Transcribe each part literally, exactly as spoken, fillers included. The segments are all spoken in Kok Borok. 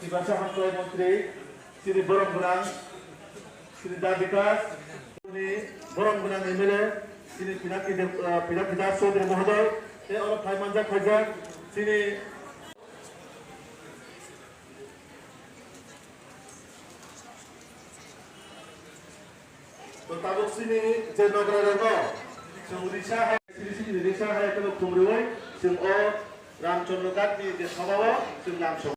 Basa Hamkrai Montri, chini borom gwnang, chini Da Bikas, chini borom gwnang M L A, chini Pinaki Dev-, ah, Pinaki Das Chaudhary Mohodoy, tei oro phai manjak khaijak, chini To tabuk chini je nogorok no chwng risa hai, chini chini risa hai kheno khumrwi chwng o Ramchandra Ghat ni je sabha o chwng lam song.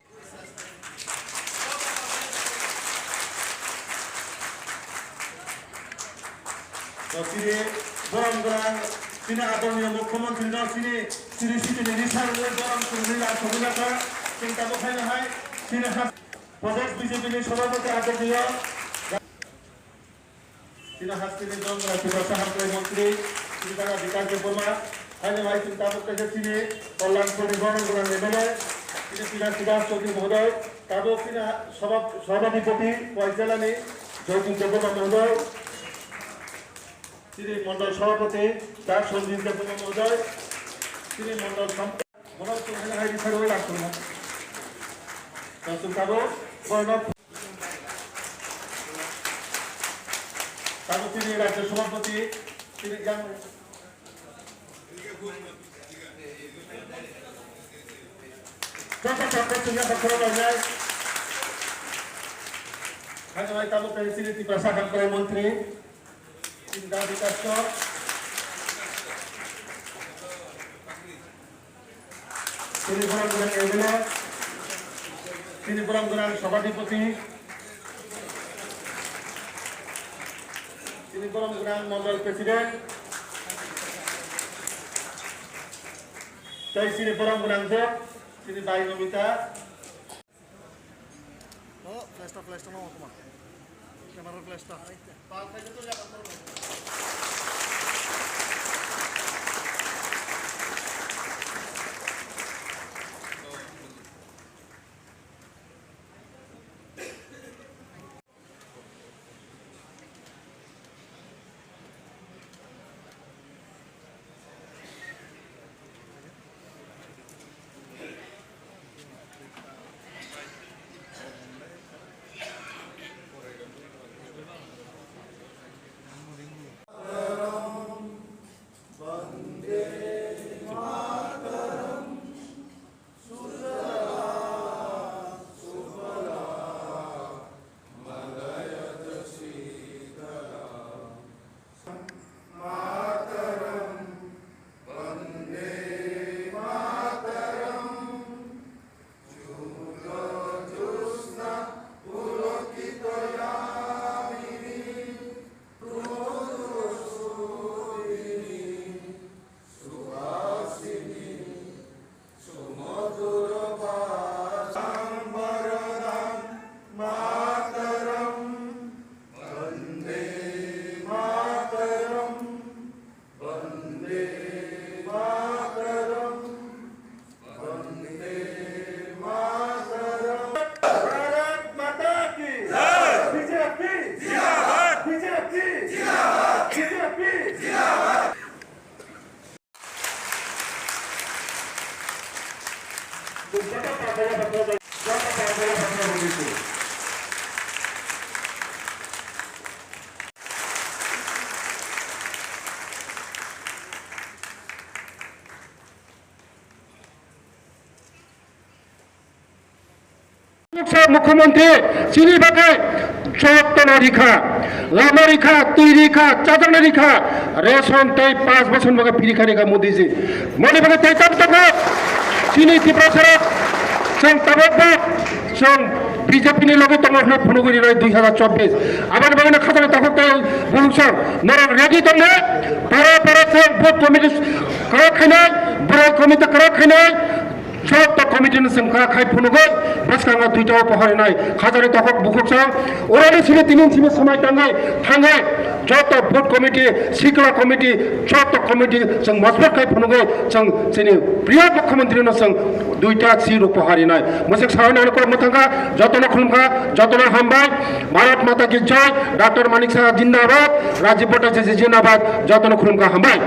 To chini borom gwnang chini adorniyo mukhyamantri no chini chini chini risa rwi borom chwng rwi lam song nai kha chwng tabuk hai hai chini ha Pradesh B J P ni sabhapati adorniyo Chini hasteni Dongla Tiprasa Hamkrai Montri, chini Dara Bikas Debbarma, haino hai chini tabuk kaisa chini Kalyankori Borom Gwnang M L A, chini Pinaki Das Chaudhary Mohodoy, tabuk chini ha-, sabha-, Sabhadipati Koijalani Joydeep Debbarma Mohodoy, chini Mondol Sabhapati Das Sanjeev Debbarma Mohodoy, chini Mondol Sam-, Bono chwng hai hai risa rwui lam song. Chwng tabuk bono tabuk chini Rajya Sabhapati chini yang joto tabuk chwng yang bokhorok lainai. Haino hai tabuk tei chini Tiprasa Hamkrai Montri chini Da Bikas Chor. Chini borom gwnang M L A, chini borom gwnang Sabhadipati, chini borom gwnang Mondol President, tei chini borom gwnang je, chini bai Nomita. Oh, flash ta, flash ta, no, come on. Camera flash ta. Bharat माता की जय। B J P जिंदाबाद। B J P जिंदाबाद। B J P जिंदाबाद। Muksa Mukhyamantri chini bagwi jotono rikha, lama rikha, twi rikha, chajaknai rikha, ration tei panch bosor bagwi free kha rikha Modi ji. Moni bagwi tei tam tongo chini Tiprasarok chwng tabukbo chwng B J P ni logi tongo hwnwi phunugwi rinai dui hazar chobbish. Aboni bagwino khajani takhuk tei bukhuk chwng norok ready tongna para para chwng booth committee kwrak khainai, bwrwi committee kwrak khainai, Joto committee ni chwng kha khai phunugwi bwskango duita o poharinai khajani tokhok bukhuk chwng. Oroni simi tini simi swmai tangwi thangwi joto booth committee, sikla committee, joto committee chwng mosbot khai phunugwi chwng chini priya mukhyamantri no chwng duita si rw poharinai. Mwswk sawi nani kok mwthangkha, jotono khulumkha, jotono hambai. Bharat Mata ki Jai, Doctor Manik Saha Jindabad, Rajiv Bhattacharya Jindabad, jotono khulumkha, hambai.